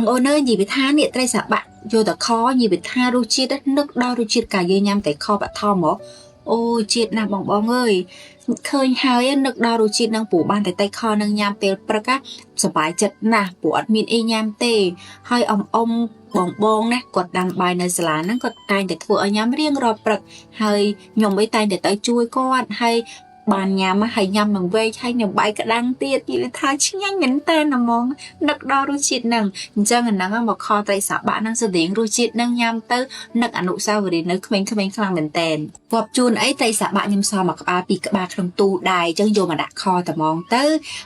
បងអូនអើយនិយាយពីថានេះត្រីសាបាក់យកតែខនិយាយពីថារសជាតិនឹកដល់រសជាតិកាលយើងញ៉ាំតែខបឋមហ៎អូជាតិណាស់បងបងអើយឃើញហើយនឹកដល់រសជាតិនឹងពូបានតែតែខនឹងញ៉ាំពេលព្រឹកសប្បាយចិត្តណាស់ពូអត់មានអីញ៉ាំទេហើយអ៊ំអ៊ំបងបងណាគាត់ដាំបាយនៅសាលាហ្នឹងគាត់តែងតែធ្វើឲ្យញ៉ាំរៀងរាល់ព្រឹកហើយខ្ញុំអីតែងតែទៅជួយគាត់ហើយបានញ៉ាំហើយញ៉ាំនឹងវែកហើយនឹងបាយក្តាំងទៀតនិយាយថាឆ្ងាញ់មែនតើហ្មងនឹកដល់រសជាតិហ្នឹងអញ្ចឹងអាហ្នឹងមកខត្រីសាបាក់ហ្នឹងស្តៀងរសជាតិហ្នឹងញ៉ាំទៅនឹកអនុស្សាវរីយ៍នៅក្មេងៗខ្លាំងមែនតែនគាត់ជូនអីត្រីសាបាក់ខ្ញុំសល់មួយក្បាលពីរក្បាលក្នុងទូដែរអញ្ចឹងយកមកដាក់ខតែហ្មងទៅ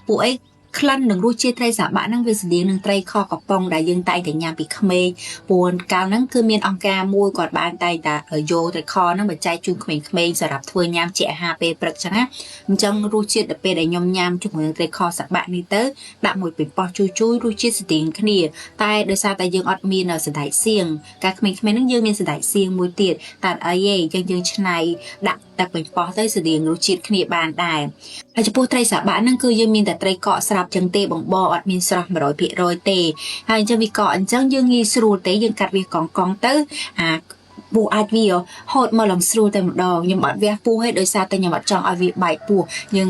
ពួកអីក្លិននឹងរសជាតិត្រីសាបាក់ហ្នឹងវាស្តៀងនឹងត្រីខកំប៉ុងដែលយើងតែងតែញ៉ាំពីក្មេងព្រោះកាលហ្នឹងគឺមានអង្គការមួយគាត់បានតែងតែយកត្រីខហ្នឹងមកចែកជូនក្មេងៗសម្រាប់ធ្វើញ៉ាំជាអាហារពេលព្រឹកចឹងណាអញ្ចឹងរសជាតិដល់ពេលដែលខ្ញុំញ៉ាំជាមួយនឹងត្រីខសាបាក់នេះទៅដាក់មួយប៉េងប៉ោះជួយជួយរសជាតិស្តៀងគ្នាតែដោយសារតែយើងអត់មានសណ្តែកសៀងកាលក្មេងៗហ្នឹងយើងមានសណ្តែកសៀងមួយទៀតតែអីទេអញ្ចឹងយើងឆ្នៃដាក់ទឹកប៉េងប៉ោះទៅស្តៀងរសជាតិគ្នាបានដែរហើយចំពោះត្រីសាបាក់ហ្នឹងគឺយើងមានតែត្រីកកស្រាប់ចឹងទេបងបអត់មានស្រស់100%ទេហើយអញ្ចឹងវាកកអញ្ចឹងយើងងាយស្រួលទេយើងកាត់វាកង់កង់ទៅអាពោះអាចវាហូតមកឡើងស្រួលតែម្ដងខ្ញុំអត់វះពោះទេដោយសារតែខ្ញុំអត់ចង់ឲ្យវាបែកពោះយើង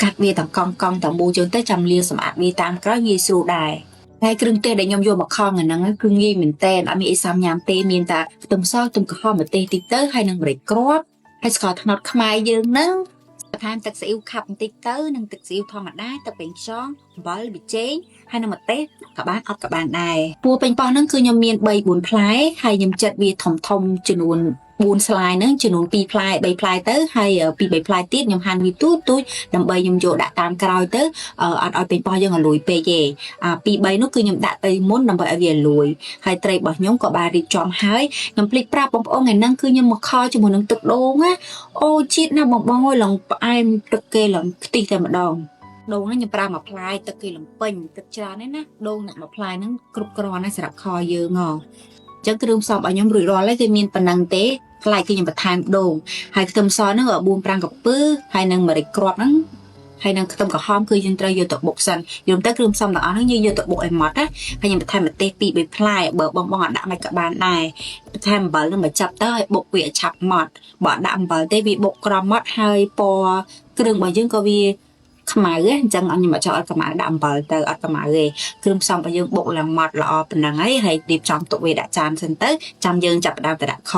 កាត់វាទាំងកង់កង់ទាំងមូលចឹងទៅចាំលាងសម្អាតវាតាមក្រោយងាយស្រួលដែរហើយគ្រឿងទេសដែលខ្ញុំយកមកខំអាហ្នឹងគឺងាយមែនតើអត់មានអីសាំញ៉ាំទេមានតែខ្ទឹមសខ្ទឹមក្រហមម្ទេសតិចទៅហើយនឹងម្រេចគ្រាប់ហើយស្ករត្នោតខ្មែរយើងហ្នឹងបន្ថែមទឹកស៊ីអ៊ីវខាប់បន្តិចទៅនិងទឹកស៊ីអ៊ីវធម្មតាទឹកប៉េងខ្យងអំបិលប៊ីចេងហើយនឹងម្ទេសក៏បានអត់ក៏បានដែរពួរប៉េងប៉ោះហ្នឹងគឺខ្ញុំមាន3 4ផ្លែហើយខ្ញុំចិតវាធំធំចំនួន4ស្លាយហ្នឹងចំនួន2ផ្លែ3ផ្លែទៅហើយ2 3ផ្លែទៀតខ្ញុំហាន់វាទូចទូចដើម្បីខ្ញុំយកដាក់តាមក្រោយទៅអត់ឲ្យប៉េងប៉ោះយើងឲ្យលួយពេកទេអា2 3នោះគឺខ្ញុំដាក់ទៅមុនដើម្បីឲ្យវាលួយហើយត្រីរបស់ខ្ញុំក៏បានរៀបចំហើយខ្ញុំភ្លេចប្រាប់បងប្អូនថ្ងៃហ្នឹងគឺខ្ញុំមកខជាមួយនឹងទឹកដូងណាអូជាតិណាស់បងបងអើយឡើងផ្អែមទឹកគេឡើងខ្ទិះតែម្ដងដូងហ្នឹងខ្ញុំប្រើមួយផ្លែទឹកគេលំពេញទឹកច្រើនណាស់ណាដូងដាក់មួយផ្លែហ្នឹងគ្រប់គ្រាន់ណាស់សម្រាប់ខយើងហ៎អញ្ចឹងគ្រឿងផ្សំរបស់ខ្ញុំរួចរាល់ហើយគឺមានប៉ុណ្ណឹងទេខ្លាយគឺខ្ញុំបន្ថែមដូងហើយខ្ទឹមសហ្នឹង4 5កាពើហើយនឹងម្រេចគ្រាប់ហ្នឹងហើយនឹងខ្ទឹមក្រហមគឺយើងត្រូវយកទៅបុកសិនយល់ទៅគ្រឿងផ្សំទាំងអស់ហ្នឹងយើងយកទៅបុកឲ្យម៉ត់ណាហើយខ្ញុំបន្ថែមម្ទេស2 3ផ្លែបើបងបងអត់ដាក់មិនក៏បានដែរបន្ថែមអំបិលហ្នឹងមកចាប់ទៅឲ្យបុកវាឲ្យឆាប់ម៉ត់បើអត់ដាក់អំបិលទេវាបុកក្រមម៉ត់ហើយពណ៌គ្រឿងរបស់យើងក៏វាខ្មៅអញ្ចឹងអត់ខ្ញុំអត់ចង់ឲ្យខ្មៅដាក់អំបិលទៅអត់ខ្មៅទេគ្រឿងផ្សំរបស់យើងបុកឡើងម៉ត់ល្អប៉ុណ្ណឹងហើយហើយរៀបចំទុកវាដាក់ចានសិនទៅចាំយើងចាប់ផ្ដើមទៅដាក់ខ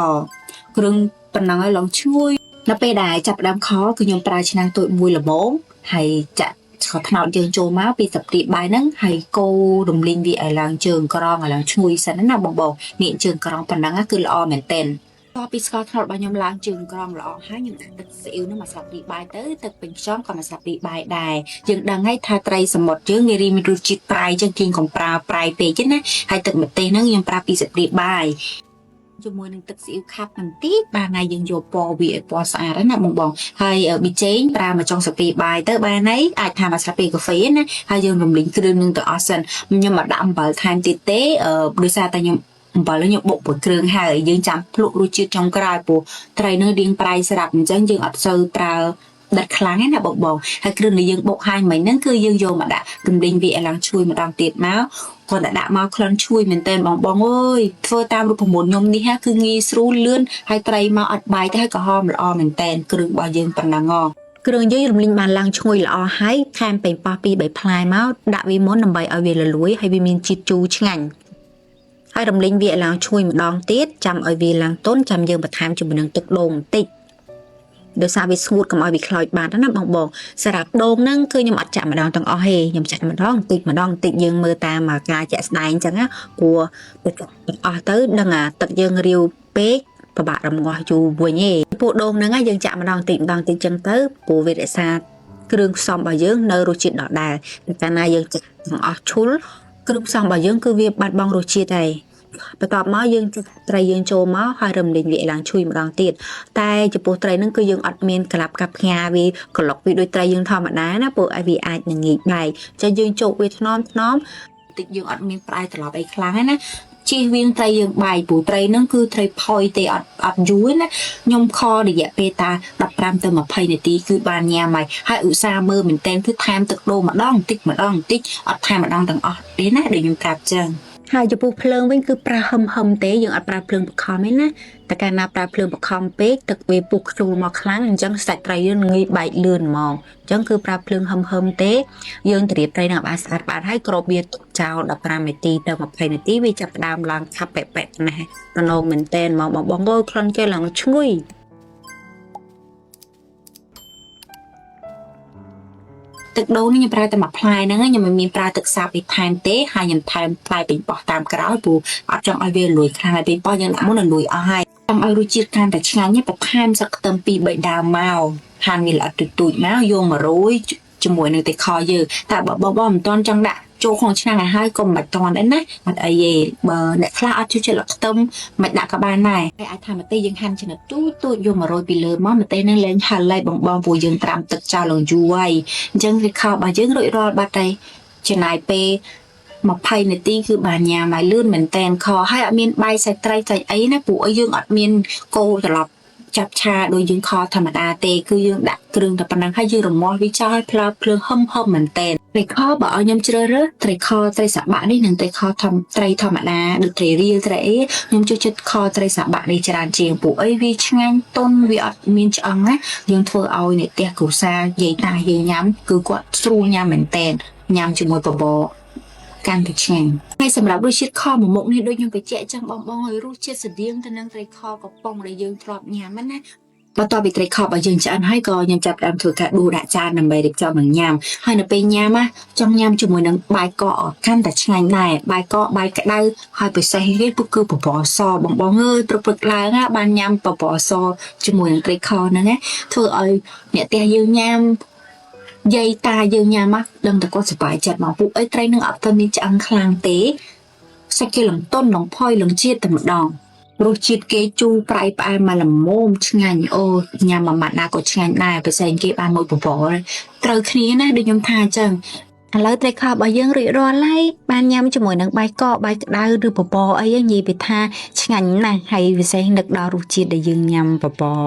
គ្រឿងប៉ុណ្ណឹងហើយឡងឈ្ងុយនៅពេលដែលចាប់ផ្ដើមខគឺខ្ញុំប្រើឆ្នាំងតូចមួយល្មមហើយចាក់ស្ករត្នោតយើងចូលមកពីស្លាបព្រាបាយហ្នឹងហើយកូររំលីងវាឲ្យឡើងជើងក្រងឲ្យឡើងឈ្ងុយសិនណាបងបងនេះជើងក្រងប៉ុណ្ណឹងគឺល្អមែនទែនតពីស្ករត្នោតរបស់ខ្ញុំឡើងជើងក្រងល្អហើយខ្ញុំដាក់ទឹកស៊ីអ៊ីវហ្នឹងមកស្លាបព្រាបាយទៅទឹកពេញខ្យងក៏មកស្លាបព្រាបាយដែរយើងដឹងហើយថាត្រីសមុទ្រយើងវារីមានរសជាតិប្រៃចឹងគេកុំប្រើប្រៃពេកទេណាហើយទឹកម្ទេសហ្នឹងខ្ញុំប្រើពីស្លាបព្រាបាយជាមួយនឹងទឹកស៊ីអ៊ីវខាប់បន្តិចបានហើយយើងយកពណ៌វាឲ្យពណ៌ស្អាតណាបងបងហើយប៊ីចេងប្រើមួយចុងស្លាបព្រាបាយទៅបានហើយអាចថាមួយស្លាបព្រាកាហ្វេណាហើយយើងរំលីងគ្រឿងនឹងទៅអស់សិនខ្ញុំមកដាក់អំបិលថែមទៀតទេដោយសារតែខ្ញុំអំបិលខ្ញុំបុកមួយគ្រឿងហើយយើងចាំភ្លក់រសជាតិចុងក្រោយព្រោះត្រីនឹងរៀងប្រៃស្រាប់អញ្ចឹងយើងអត់សូវប្រើដិតខ្លាំងទេណាបងបងហើយគ្រឿងដែលយើងបុកហើយមិញហ្នឹងគឺយើងយកមកដាក់រំលីងវាឲ្យឡើងឈ្ងុយម្ដងទៀតមកគាត់តែដាក់មកក្លិនឈ្ងុយមែនតើបងបងអើយធ្វើតាមរូបមន្តខ្ញុំនេះហាគឺងាយស្រួលលឿនហើយត្រីមកអត់បាយទេហើយក៏ហមល្អមែនតើគ្រឿងរបស់យើងប៉ុណ្ណឹងហ៎គ្រឿងយើងរំលីងបានឡើងឈ្ងុយល្អហើយថែមប៉េងប៉ោះ2 3ផ្លែមកដាក់វាមុនដើម្បីឲ្យវារលួយហើយវាមានជាតិជូរឆ្ងាញ់ហើយរំលីងវាឲ្យឡើងឈ្ងុយម្ដងទៀតចាំឲ្យវាឡើងទន់ចាំយើងបន្ថែមជាមួយនឹងទឹកដូងបន្តិចដោយសារវាស្ងួតកុំឲ្យវាខ្លោចបាត់ណាបងបងសម្រាប់ដូងហ្នឹងគឺខ្ញុំអត់ចាក់ម្ដងទាំងអស់ទេខ្ញុំចាក់ម្ដងបន្តិចម្ដងបន្តិចយើងមើលតាមការជាក់ស្ដែងអញ្ចឹងណាព្រោះទឹកទាំងអស់ទៅដឹងអាទឹកយើងរាវពេកពិបាករំងាស់យូរវិញទេពួកដូងហ្នឹងយើងចាក់ម្ដងបន្តិចម្ដងបន្តិចចឹងទៅព្រោះវារក្សាគ្រឿងផ្សំរបស់យើងនៅរសជាតិដដែលតែកាលណាយើងចាក់ទាំងអស់ឈុលគ្រឿងផ្សំរបស់យើងគឺវាបាត់បង់រសជាតិហើយបន្ទាប់មកយើងត្រីយើងចូលមកហើយរំលីងវាឡើងឈ្ងុយម្ដងទៀតតែចំពោះត្រីហ្នឹងគឺយើងអត់មានក្លាប់កាប់ផ្ងាវាក្លុកវាដូចត្រីយើងធម្មតាណាព្រោះឲ្យវាអាចនឹងងាយបែកចឹងយើងជោគវាថ្នមថ្នមតិចយើងអត់មានប្រៃត្រឡប់អីខ្លាំងទេណាជិះវៀងត្រីយើងបែកព្រោះត្រីហ្នឹងគឺត្រីផុយទេអត់អត់យូរណាខ្ញុំខរយៈពេលតា15ទៅ20នាទីគឺបានញ៉ាំហើយហើយឧស្សាហ៍មើលមែនតើគឺថែមទឹកដូងម្ដងបន្តិចម្ដងបន្តិចអត់ថែមម្ដងទាំងអស់ទេណាដូចខ្ញុំប្រាប់ចឹង ហើយចំពោះភ្លើងវិញគឺប្រើហឹមហឹមទេយើងអត់ប្រើភ្លើងបខំទេណាតែកាលណាប្រើភ្លើងបខំពេកទឹកវាពុះខ្ជូលមកខ្លាំងអញ្ចឹងសាច់ត្រីយើងងាយបែកលឿនហ្មងអញ្ចឹងគឺប្រើភ្លើងហឹមហឹមទេយើងត្រៀមត្រីនឹងឲ្យបានស្អាតបាតហើយគ្របវាទុកចោល15នាទីទៅ20នាទីវាចាប់ផ្ដើមឡើងខាប់ប៉ែប៉ែណាស់តំណងមែនតែនហ្មងបងបងអើយក្លិនគេឡើងឈ្ងុយ ទឹកដូងនេះខ្ញុំប្រើតែមួយផ្លែហ្នឹងខ្ញុំមិនមានប្រើទឹកសាបពីថែមទេហើយខ្ញុំថែមផ្លែប៉េងប៉ោះតាមក្រោយព្រោះអត់ចង់ឲ្យវាលួយខ្លាំងហើយប៉េងប៉ោះយើងដាក់មុននឹងលួយអស់ហើយចង់ឲ្យរសជាតិកាន់តែឆ្ងាញ់នេះបន្ថែមស្លឹកខ្ទឹម2 3ដើមមកហាន់វាល្អិតទូចៗមកយកមករោយជាមួយនឹងទឹកខយើងតែបើបងបងមិនទាន់ចង់ដាក់ចូលក្នុងឆ្នាំងឲ្យហើយកុំមិនតាន់ដែរណាអត់អីទេបើអ្នកខ្លះអត់ចូលចិត្តស្លឹកខ្ទឹមមិនដាក់ក៏បានដែរហើយអាចថាម្ទេសយើងហាន់ចំណិតទូចទូចយកម្រោយពីលើមកម្ទេសនឹងលែងហិលហើយបងបងព្រោះយើងត្រាំទឹកចោលឡើងយូរហើយ អញ្ចឹងវាខោរបស់យើងរួចរាល់បាត់ហើយចំណាយពេល20នាទីគឺបានញ៉ាំហើយលឿនមែនតែនខហើយអត់មានបាយសាច់ត្រីសាច់អីណាព្រោះអីយើងអត់មានកោត្រឡប់ចាប់ឆាដូចយើងខធម្មតាទេគឺយើងដាក់គ្រឿងតែប៉ុណ្ណឹងហើយយើងរមាស់វាចោលឲ្យផ្លោភ្លើងហឹមហឹមមែនតែនត្រីខបើឲ្យខ្ញុំជ្រើសរើសត្រីខត្រីសបាក់នេះនិងត្រីខធម្មត្រីធម្មតាដូចត្រីរៀលត្រីអីខ្ញុំចូលចិត្តខត្រីសបាក់នេះច្រើនជាងពួកអីវាឆ្ងាញ់ទន់វាអត់មានឆ្អឹងណា យើងធ្វើឲ្យអ្នកផ្ទះគ្រួសារយាយតាយាយញ៉ាំគឺគាត់ស្រួលញ៉ាំមែនតែនញ៉ាំជាមួយបបរកាន់តែឆ្ងាញ់ហើយសម្រាប់រសជាតិខមួយមុខនេះដូចខ្ញុំបញ្ជាក់ចឹងបងបងឲ្យរសជាតិស្តៀងទៅនឹងត្រីខកំប៉ុងដែលយើងធ្លាប់ញ៉ាំហ្នឹងណាបន្ទាប់ពីត្រីខរបស់យើងឆ្អិនហើយក៏ខ្ញុំចាប់ផ្ដើមធ្វើការដួសដាក់ចានដើម្បីរៀបចំនឹងញ៉ាំហើយនៅពេលញ៉ាំណាចង់ញ៉ាំជាមួយនឹងបាយកកកាន់តែឆ្ងាញ់ដែរបាយកកបាយក្តៅហើយពិសេសទៀតគឺបបរសបងបងអើយព្រឹកៗឡើងណាបានញ៉ាំបបរសជាមួយនឹងត្រីខហ្នឹងណា ធ្វើឲ្យអ្នកផ្ទះយើងញ៉ាំយាយតាយើងញ៉ាំមកដឹងតែគាត់សប្បាយចិត្តមកពួកអីត្រីនឹងអត់ទៅមានឆ្អឹងខ្លាំងទេសាច់គេលំទន់លំផុយលំជាតិតែម្ដងរសជាតិគេជូរប្រៃផ្អែមមកល្មមឆ្ងាញ់អូញ៉ាំមួយម៉ាត់ណាក៏ឆ្ងាញ់ដែរពិសេសគេបានមួយបបរត្រូវគ្នាណាដូចខ្ញុំថាអញ្ចឹងឥឡូវត្រីខរបស់យើងរួចរាល់ហើយបានញ៉ាំជាមួយនឹងបាយកកបាយក្តៅឬបបរអីហ្នឹងនិយាយពីថាឆ្ងាញ់ណាស់ហើយពិសេសនឹកដល់រសជាតិដែលយើងញ៉ាំបបរ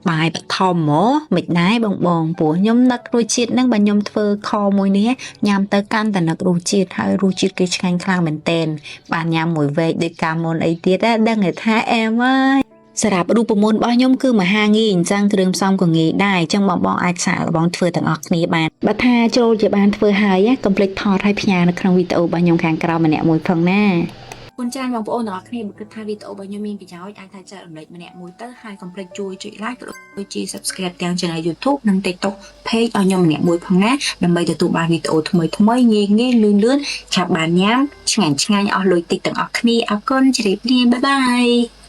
បាយបឋមហ៎មិនដែរបងបងព្រោះខ្ញុំនឹករសជាតិហ្នឹងបើខ្ញុំធ្វើខមួយនេះញ៉ាំទៅកាន់តែនឹករសជាតិហើយរសជាតិគេឆ្ងាញ់ខ្លាំងមែនទែនបានញ៉ាំមួយវែកដូចកាលមុនអីទៀតណាដឹងតែថាអែមហើយសម្រាប់រូបមន្តរបស់ខ្ញុំគឺមហាងាយអញ្ចឹងគ្រឿងផ្សំក៏ងាយដែរអញ្ចឹងបងបងអាចសាកល្បងធ្វើទាំងអស់គ្នាបានបើថាចូលជាបានធ្វើហើយណាកុំភ្លេចថតឲ្យផ្ញើនៅក្នុងវីដេអូរបស់ខ្ញុំខាងក្រោមម្នាក់មួយផងណា គុណច្រើនបងប្អូនទាំងអស់គ្នាបើគិតថាវីដេអូរបស់ខ្ញុំមានប្រយោជន៍អាចថាចែករំលែកម្នាក់មួយទៅហើយកុំភ្លេចជួយចុច like ក៏ដូចជា subscribe ទាំង Channel YouTube និង TikTok Page ឲ្យខ្ញុំម្នាក់មួយផងណាដើម្បីទទួលបានវីដេអូថ្មីៗងាយៗលឿនៗឆាប់បានញ៉ាំឆ្ងាញ់ឆ្ងាញ់អស់លុយតិចទាំងអស់គ្នាអរគុណជម្រាបលាbye bye.